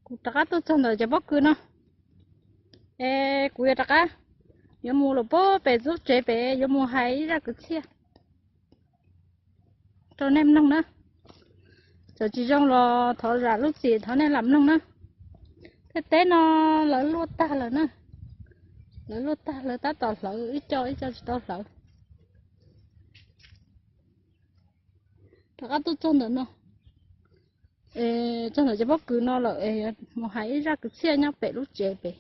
Kuv rov qab tuaj txog ntawm cov pob kws no, es kuv yuav rov qab, yuav mus lawm pem lub tsev pem, yuav mus hais ib zaj kwv txhiaj rau nej mloog na. Txawm tsis zoo los thov zam lub txim, thov nej lam mloog na. Tej teb no lawv luaj tag lawm na, lawv luaj tag, lawv tab tom hlawv ib co ib co tsis tau hlawv. Rov qab tuaj txog ntawm no, txog ntawm cov pob kws no lawm, mus hais ib zaj kwv txhiaj nyob pem lub tsev pem.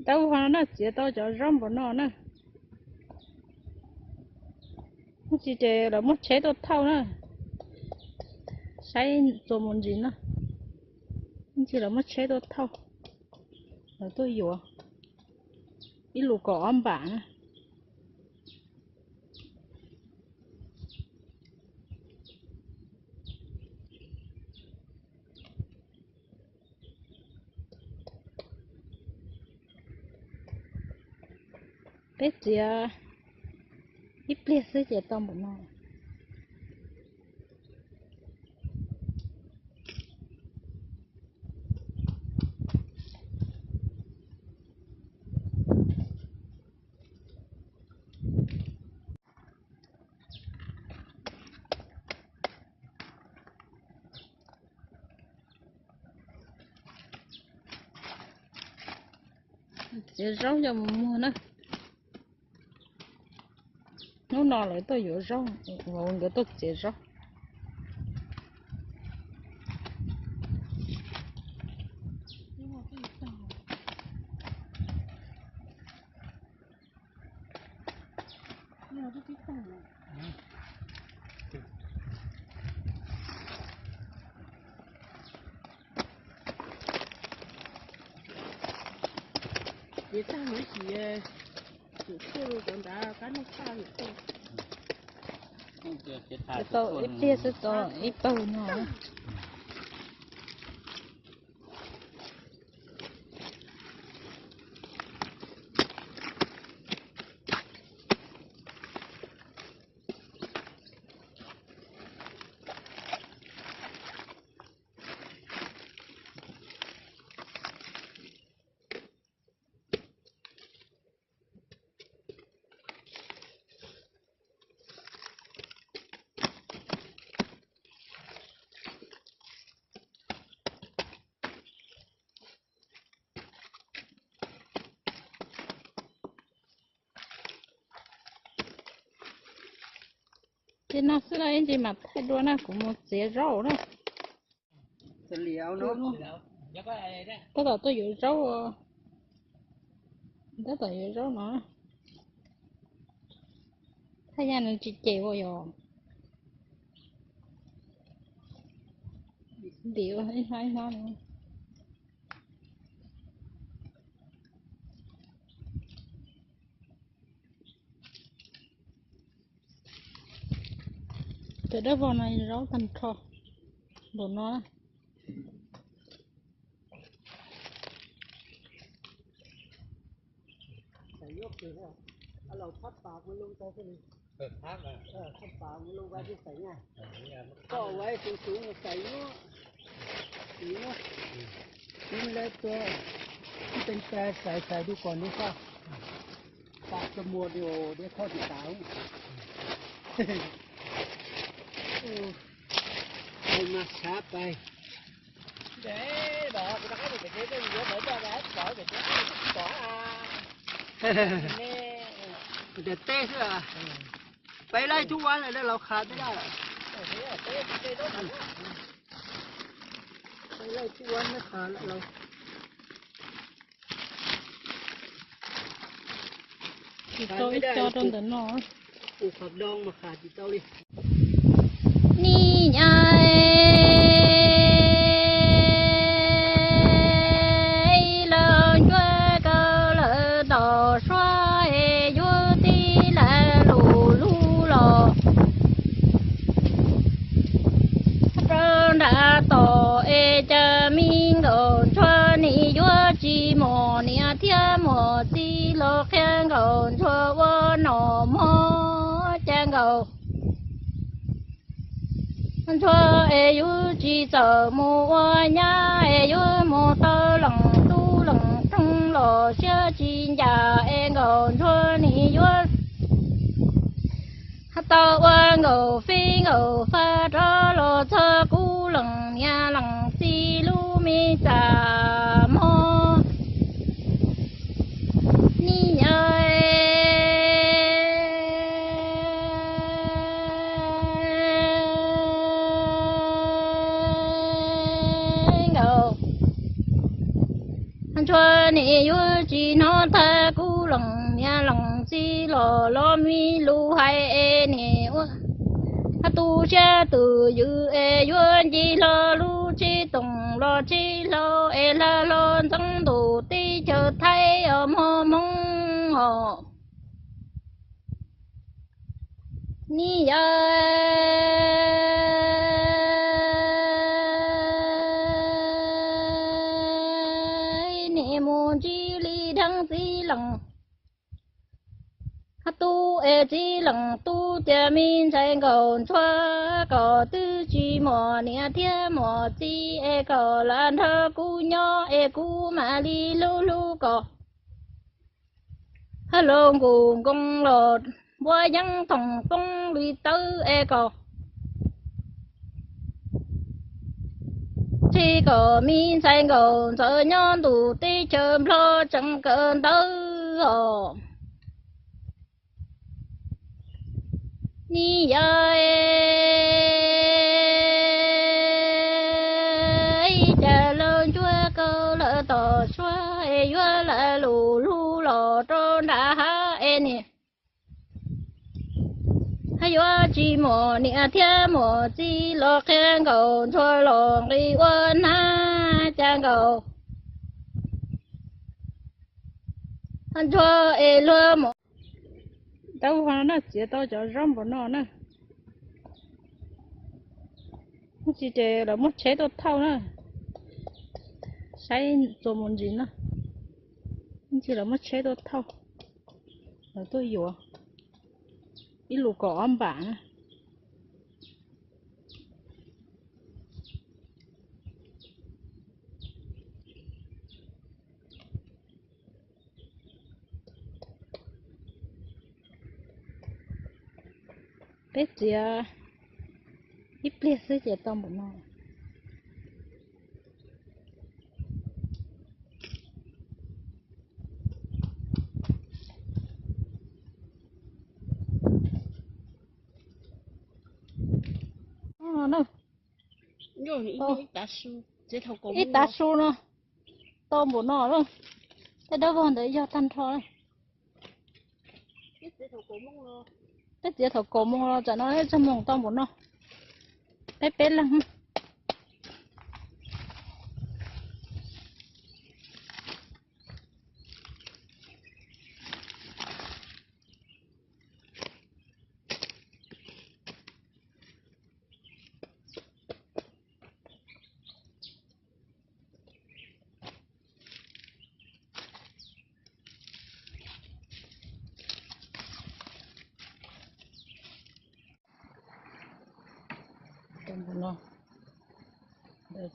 Tau ho no na, txiav tau cov zaub npaum no na. Tab sis ces lawv muab tsheb tuaj thauj na, saib txuas mus ntsis na. Tab sis lawv muab tsheb tuaj thauj, lawv tuaj yuav ib lus kaum ob npam na. Peb txiav ib pliag xwb ces tau npaum no. Txiav zaub coj mus muag na. Hnub no lawv tuaj yuav zaub, nkawd tuaj txiav zaub. Ces tag mus ib chim, tus tuaj cov nrad kab noj tshaj lawm. Tau ib pliag xwb tau ib pawg no. Ces no xwb los ib ntsis mam thaij dua na, kuv mus txiav zaub na. Tab tom tuaj yuav zaub, tab tom yuav zaub no. Thaj yaj nws tsis cem ua yog ntim ua ib hnab ib hnab no. Cov dawb vog no zaub tag nrho npaum no. Tus tus mus xais yuav, tus tus lawv tua, ib teev cai xais xais du kom nws faj, tam cov muag diav khob tsis tas. Mas xav pais. Ntawm teb xwb, pais laij tub ua lawm, laus qhav teb lawm. Pais laij tub ua lawm, laus. Tsis tau ib co rau ntawm no. Ua qhov do mas qhav tsis tau li. Ni nyai. Ntsuag ua nom mog cas nkaus, Ntsuag es yuav tsis txawm mus ua nyab es yuav mus tau leej tub leej roog los siab tsis ncaj es nkaus Ntsuag nim yuav tau ua nkaus fij nkaus fab rov los txog kuv leej niam leej txiv lub me txaj mog. Ni yawg nkaus, Ntsuag nim yuav tsis hnov tag kuv leej niam leej txiv los los me lus hais es nim ua tu siab twm ywm es yuav ncig hlo lub tsheb toom los tsheb hlau es hla hlo ntxeev ntuj teb chaws Thaib os mog Hmoob os. Ni yawg nim mus ntsib li dheev txiv leej tub es txiv leej tub tias me ntxhais nkaus Ntsuag kom twb tsis muaj niam thiab muaj txiv es kom lam nrog kuv nyob es kuv mam li hlub hlub kom hauj lwm nkaus nkoos los npuab yeeb thoom poob li tawb es kom tsis kom me ntxhais nkaus ntxawm nyob ntuj teb chaws Nplog tseem kawm ntawv os. Ni yawg cas lawv ncuab koj lawv tom suab es yuav lam lus hlub los rau nram hav es nim yuav tsis muaj niam thiab muaj txiv los qhia nkaus Ntsuag los nqis ua hnab cas nkaus Ntsuag es luag mus. Tau no na, txiav tau cov zaub npaum no na. Tsis ces lawv muab tsheb tuaj thauj na. Saib txuas mus ntsis na. Tsis lawv muab tsheb tuaj thauj, lawv tuaj yuav ib lus kaum ob npam na. Peb txiav ib pliag xwb ces tau npaum no. Ib tav su no tau npaum no lawm. Tej dawb vog ntawd yog tag nrho lawm. Peb txiav thaum kaum moos los tsam no txog moos tau npaum no. Peb peb leeg.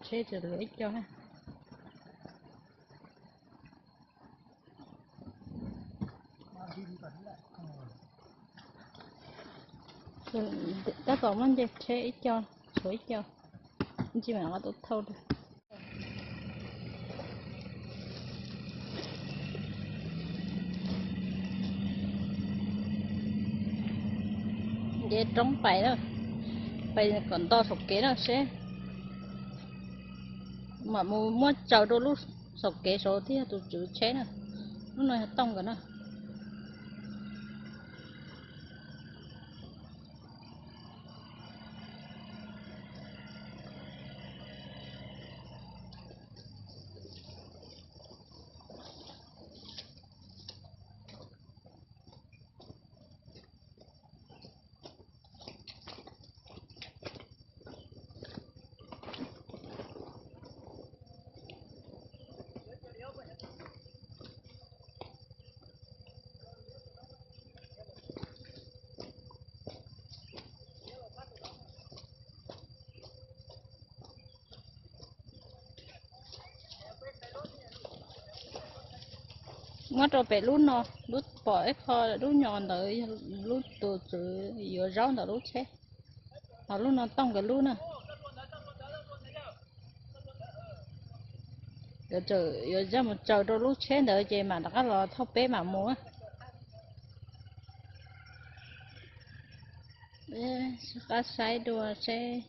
Tsheb tseem lawv ib co. Tab tom muab nce tsheb ib co, tshuav ib co, ntsij mam li tus thauj. Nce roob pais na, pais kom nto saum kev na seb mam mus muab tsaws rau lub saum kev saud thiab yog tus tswv tsheb na. Lub no yog Tooj nkawd na. Muab rau pem lub no, lub pom ib qho lub nyo ntawd, lub tus txwv yuav zaub ntawm lub tsheb, ho lub no tooj nkawd lub na. Yuav zaj mus tsaws rau lub tsheb ntawd ces mam rov qab los thauj peb mam mus. Sib qab saib dua seb